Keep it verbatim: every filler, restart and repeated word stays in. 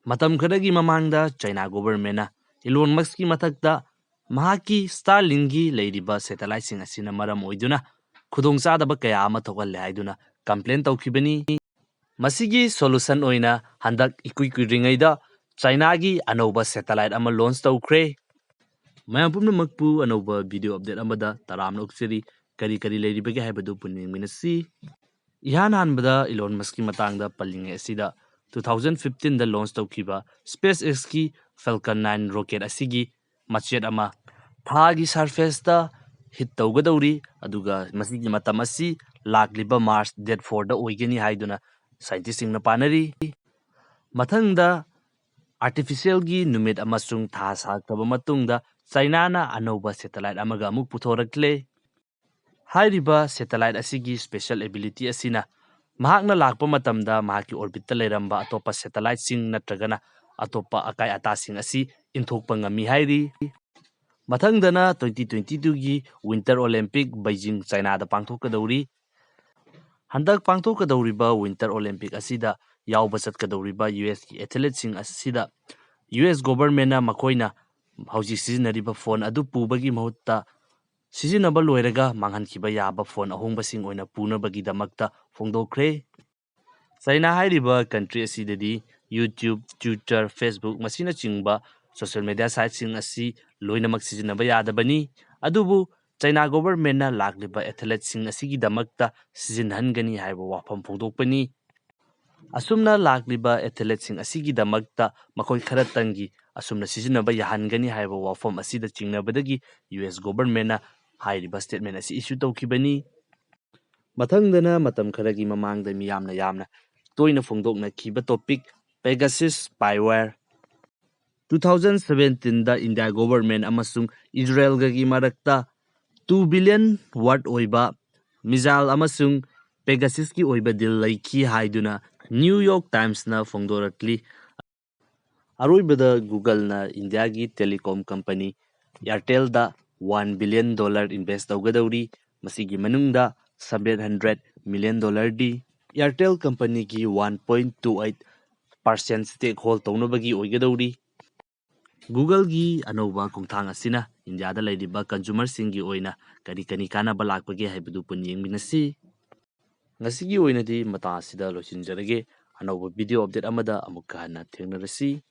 ꯃꯇꯝ ꯈꯔꯒꯤ ꯃꯃꯥꯡꯗ ꯆꯥꯏꯅꯥ ꯒꯣꯚꯔꯟꯃꯦꯟꯅ ꯏꯂꯣꯟ ꯃꯁꯛꯀꯤ ꯃꯊꯛꯇ ꯃꯍꯥꯛꯀꯤ ꯁ꯭ꯇꯥꯔꯂꯤꯡꯒꯤ ꯂꯩꯔꯤꯕ ꯁꯦꯇꯦꯂꯥꯏꯠꯁꯤꯡ ꯑꯁꯤꯅ ꯃꯔꯝ ꯑꯣꯏꯗꯨꯅ ꯈꯨꯗꯣꯡꯆꯥꯗꯕ ꯀꯌꯥ ꯑꯃ ꯊꯣꯛꯍꯜꯂꯦ ꯍꯥꯏꯗꯨꯅ ꯀꯝꯄ꯭ꯂꯦꯟ ꯇꯧꯈꯤꯕꯅꯤ꯫ ꯃꯁꯤꯒꯤ ꯁꯣꯂꯨꯁꯟ ꯑꯣꯏꯅ ꯍꯟꯗꯛ ꯏꯀꯨꯏ ꯀꯨꯏꯗ꯭ꯔꯤꯉꯩꯗ ꯆꯥꯏꯅꯥꯒꯤ ꯑꯅꯧꯕ ꯁꯦꯇꯦꯂꯥꯏꯠ ꯑꯃ ꯂꯣꯟꯆ ꯇꯧꯈ꯭ꯔꯦ꯫ ꯃꯌꯥꯝ ꯄꯨꯝꯅꯃꯛꯄꯨ ꯑꯅꯧꯕ ꯚꯤꯗꯤꯑꯣ ꯑꯞꯗꯦꯠ ꯑꯃꯗ ꯇꯔꯥꯝꯅ ꯑꯣꯛꯆꯔꯤ꯫ ꯀꯔꯤ ꯀꯔꯤ ꯂꯩꯔꯤꯕꯒꯦ ꯍꯥꯏꯕꯗꯨ ꯄꯨꯟꯅ ꯌꯦꯡꯃꯤꯟꯅꯁꯤ꯫ ꯏꯍꯥꯟ ꯍꯥꯟꯕꯗ ꯏꯂꯣꯟ ꯃꯁꯛꯀꯤ ꯃꯇꯥꯡꯗ ꯄꯜꯂꯤꯉꯩ ꯑꯁꯤꯗ, two thousand fifteenꯗ ꯂꯣꯟꯆ ꯇꯧꯈꯤꯕ ꯁ꯭ꯄꯦꯁ ꯑꯦꯛꯁꯀꯤ ꯐꯦꯜꯀꯟ ꯅꯥꯏꯟ ꯔꯣꯀꯦꯠ ꯑꯁꯤꯒꯤ ꯃꯆꯦꯠ ꯑꯃ ꯊꯥꯒꯤ ꯁꯔꯐꯦꯁꯇ ꯍꯤꯠ ꯇꯧꯒꯗꯧꯔꯤ, ꯑꯗꯨꯒ ꯃꯁꯤꯒꯤ ꯃꯇꯝ ꯑꯁꯤ ꯂꯥꯛꯂꯤꯕ ꯃꯥꯔꯆ ꯗꯦꯠ ꯐꯣꯔꯗ ꯑꯣꯏꯒꯅꯤ ꯍꯥꯏꯗꯨꯅ ꯁꯥꯏꯟꯇꯤꯁꯁꯤꯡꯅ ꯄꯥꯅꯔꯤ꯫ ꯃꯊꯪꯗ, ꯑꯥꯔꯇꯤꯐꯤꯁꯤꯌꯦꯜꯒꯤ ꯅꯨꯃꯤꯠ ꯑꯃꯁꯨꯡ ꯊꯥ ꯁꯥꯡꯂꯛꯂꯕ ꯃꯇꯨꯡꯗ ꯆꯥꯏꯅꯥꯅ ꯑꯅꯧꯕ ꯁꯦꯇꯦꯂꯥꯏꯠ ꯑꯃꯒ ꯑꯃꯨꯛ ꯄꯨꯊꯣꯔꯛꯂꯦ꯫ ꯍꯥꯏꯔꯤꯕ ꯁꯦꯇꯦꯂꯥꯏꯠ ꯑꯁꯤꯒꯤ ꯁ꯭ꯄꯦꯁꯦꯜ ꯑꯦꯕꯤꯂꯤꯇꯤ ꯑꯁꯤꯅ ꯃꯍꯥꯛꯅ ꯂꯥꯛꯄ ꯃꯇꯝꯗ ꯃꯍꯥꯛꯀꯤ ꯑꯣꯔꯕꯤꯠꯇ ꯂꯩꯔꯝꯕ ꯑꯇꯣꯞꯄ ꯁꯦꯇꯦꯂꯥꯏꯠꯁꯤꯡ ꯅꯠꯇ꯭ꯔꯒꯅ ꯑꯇꯣꯞꯄ ꯑꯀꯥꯏ ꯑꯇꯥꯁꯤꯡ ꯑꯁꯤ ꯏꯟꯊꯣꯛꯄ ꯉꯝꯃꯤ ꯍꯥꯏꯔꯤ꯫ ꯃꯊꯪꯗꯅ twenty twenty twoꯒꯤ Winter Olympic Beijing, ꯆꯥꯏꯅꯥꯗ ꯄꯥꯡꯊꯣꯛꯀꯗꯧꯔꯤ꯫ ꯍꯟꯗꯛ ꯄꯥꯡꯊꯣꯛꯀꯗꯧꯔꯤꯕ Winter Olympic ꯑꯁꯤꯗ ꯌꯥꯎꯕ ꯆꯠꯀꯗꯧꯔꯤꯕ ꯌꯨ ꯑꯦꯁꯀꯤ ꯑꯦꯊꯂꯦꯠꯁꯤꯡ ꯑꯁꯤꯗ ꯌꯨ ꯑꯦꯁ ꯒꯣꯚꯔꯟꯃꯦꯟꯅ ꯃꯈꯣꯏꯅ ꯍꯧꯖꯤꯛ ꯁꯤꯖꯤꯟꯅꯔꯤꯕ ꯐꯣꯟ ꯑꯗꯨ ꯄꯨꯕꯒꯤ ꯃꯍꯨꯠꯇ ꯁꯤꯖꯤꯟꯅꯕ ꯂꯣꯏꯔꯒ ꯃꯥꯡꯍꯟꯈꯤꯕ ꯌꯥꯕ ꯐꯣꯟ ꯑꯍꯣꯡꯕꯁꯤꯡ ꯑꯣꯏꯅ ꯄꯨꯅꯕꯒꯤꯗꯃꯛꯇ ꯐꯣꯡꯗꯣꯛꯈ꯭ꯔꯦ꯫ ꯆꯥꯏꯅꯥ ꯍꯥꯏꯔꯤꯕ ꯀꯟꯇ꯭ꯔꯤ ꯑꯁꯤꯗꯗꯤ YouTube, Twitter, Facebook ꯃꯁꯤꯅꯆꯤꯡꯕ ꯁꯣꯁꯤꯌꯦꯜ ꯃꯦꯗꯤꯌꯥ ꯁꯥꯏꯠꯁꯤꯡ ꯑꯁꯤ ꯂꯣꯏꯅꯃꯛ ꯁꯤꯖꯤꯟꯅꯕ ꯌꯥꯗꯕꯅꯤ꯫ ꯑꯗꯨꯕꯨ ꯆꯥꯏꯅꯥ ꯒꯣꯚꯔꯟꯃꯦꯟꯅ ꯂꯥꯛꯂꯤꯕ ꯑꯦꯊꯂꯦꯠꯁꯤꯡ ꯑꯁꯤꯒꯤꯗꯃꯛꯇ ꯁꯤꯖꯤꯟꯅꯍꯟꯒꯅꯤ ꯍꯥꯏꯕ ꯋꯥꯐꯝ ꯐꯣꯡꯗꯣꯛꯄꯅꯤ꯫ ꯑꯁꯨꯝꯅ ꯂꯥꯛꯂꯤꯕ ꯑꯦꯊꯂꯦꯠꯁꯤꯡ ꯑꯁꯤꯒꯤꯗꯃꯛꯇ ꯃꯈꯣꯏ ꯈꯔꯇꯪꯒꯤ ꯑꯁꯨꯝꯅ ꯁꯤꯖꯤꯟꯅꯕ ꯌꯥꯍꯟꯒꯅꯤ ꯍꯥꯏꯕ ꯋꯥꯐꯝ ꯑꯁꯤꯗ ꯆꯤꯡꯅꯕꯗꯒꯤ ꯌꯨ ꯑꯦꯁ ꯒꯣꯚꯔꯟꯃꯦꯟꯅ ꯍꯥꯏꯔꯤꯕ ꯁ꯭ꯇꯦꯠꯃꯦꯟ ꯑꯁꯤ ꯏꯁꯨ ꯇꯧꯈꯤꯕꯅꯤ꯫ ꯃꯊꯪꯗꯅ ꯃꯇꯝ ꯈꯔꯒꯤ ꯃꯃꯥꯡꯗ ꯃꯤꯌꯥꯝꯅ ꯌꯥꯝꯅ ꯇꯣꯏꯅ ꯐꯣꯡꯗꯣꯛꯅꯈꯤꯕ topic, Pegasus Spyware꯫ Two thousand seventeenꯗ ꯏꯟꯗꯤꯌꯥ ꯒꯣꯚꯔꯟꯃꯦꯟ ꯑꯃꯁꯨꯡ ꯏꯖꯔꯦꯜꯒꯒꯤ ꯃꯔꯛꯇ two billion worth ꯑꯣꯏꯕ ꯃꯤꯖꯥꯏꯜ ꯑꯃꯁꯨꯡ ꯄꯦꯒꯥꯁꯁꯀꯤ ꯑꯣꯏꯕ ꯗꯤꯜ ꯂꯩꯈꯤ ꯍꯥꯏꯗꯨꯅ ꯅ꯭ꯌꯨ ꯌꯣꯔꯛ ꯇꯥꯏꯝꯁꯅ ꯐꯣꯡꯗꯣꯔꯛꯂꯤ꯫ ꯑꯔꯣꯏꯕꯗ ꯒꯨꯒꯜꯅ ꯏꯟꯗꯤꯌꯥꯒꯤ ꯇꯦꯂꯤꯀꯣꯝ ꯀꯝꯄꯅꯤ ꯏꯌꯥꯔꯇꯦꯜꯗ one billion dollar invest ꯇꯧꯒꯗꯧꯔꯤ꯫ ꯃꯁꯤꯒꯤ ꯃꯅꯨꯡꯗ seven hundred million dollarꯗꯤ ꯏꯌꯥꯔꯇꯦꯜ ꯀꯝꯄꯅꯤꯒꯤ one point two eight percent stake hold ꯇꯧꯅꯕꯒꯤ ꯑꯣꯏꯒꯗꯧꯔꯤ꯫ Googleꯒꯤ ꯑꯅꯧꯕ ꯈꯣꯡꯊꯥꯡ ꯑꯁꯤꯅ ꯏꯟꯗꯤꯌꯥꯗ ꯂꯩꯔꯤꯕ consumerꯁꯤꯡꯒꯤ ꯑꯣꯏꯅ ꯀꯔꯤ ꯀꯔꯤ ꯀꯥꯟꯅꯕ ꯂꯥꯛꯄꯒꯦ ꯍꯥꯏꯕꯗꯨ ꯄꯨꯟꯅ ꯌꯦꯡꯃꯤꯟꯅꯁꯤ꯫ ꯉꯁꯤꯒꯤ ꯑꯣꯏꯅꯗꯤ ꯃꯇꯥꯡ ꯑꯁꯤꯗ ꯂꯣꯏꯁꯤꯟꯖꯔꯒꯦ꯫ ꯑꯅꯧꯕ video update ꯑꯃꯗ ꯑꯃꯨꯛꯀ ꯍꯟꯅ ꯊꯦꯡꯅꯔꯁꯤ꯫